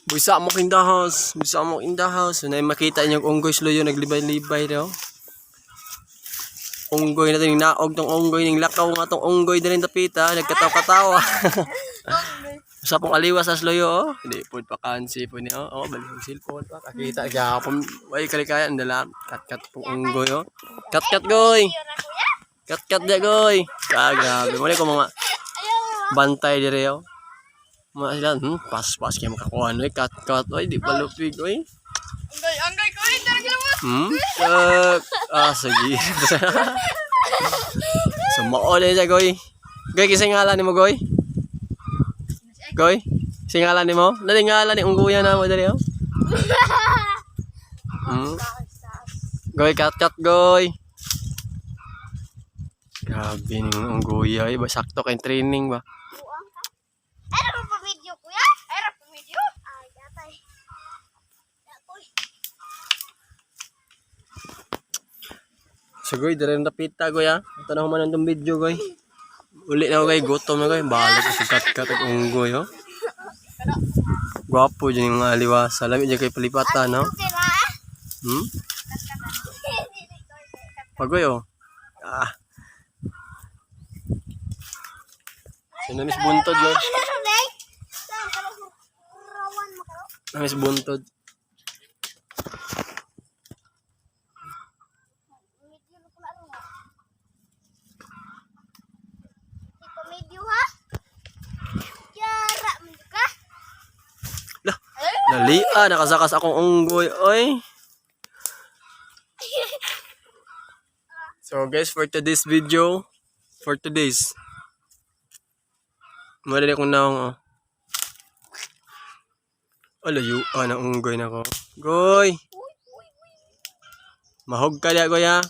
Buisa mo in the house. Buisa mo in the house. So, na makita niyo unggoy sloyo naglibay-libay daw. Unggoy na ning naog tong unggoy ning lakaw nga tong unggoy diri tapita nagkataw-katawa. Sa pong aliwas sa sloyo oh. Hindi pud pa kansi po niya. Oh, balik ang cellphone pa. Kakita gyapon. Way kalikayan dala. Kat-kat pong unggoy oh. Kat-kat goy. Kat-kat dia goy. Ah, grabe. Mali ko mga bantay dire oh. Mga sila, pas-pas kaya makakuha no, kat-kat, oy, di pa lupig, oy. Anggoy, anggoy, kuya, talaga naman. Ah, sige. So, mao siya, goy. Goy, kisay ngalan nimo, goy? Goy? Kisay ngalan nimo? Dali ngalan ni ungguya na mo, dali, oh. Goy, kat-kat, goy. Grabe ning ungguya, eh. Ba, sakto kay training ba? Ay, pa video, kuya? Ay, rap video. Ay, atay. Akoy. So goy, dire na pita goy ah. Tanaw man ang video goy. Uli na ko goy, gutom na goy. Bahala ko sa kat-kat ug unggoy oh. Gwapo dyan yung mga aliwasa. Lami dyan kay palipatan no? Okay ra. Pagoy oh. Ah. So namis buntod goy. Rawan mo karo. Namis buntod. Medyo na pala ro. Ito medyo ha. Yara mo ka. Lah, nalia nakasakas akong unggoy oy. So guys, for today's video, for today's, madali akong naong oh. Oh, layo ah, na unggoy na ko. Goy! Mahog ka diya, goy ah.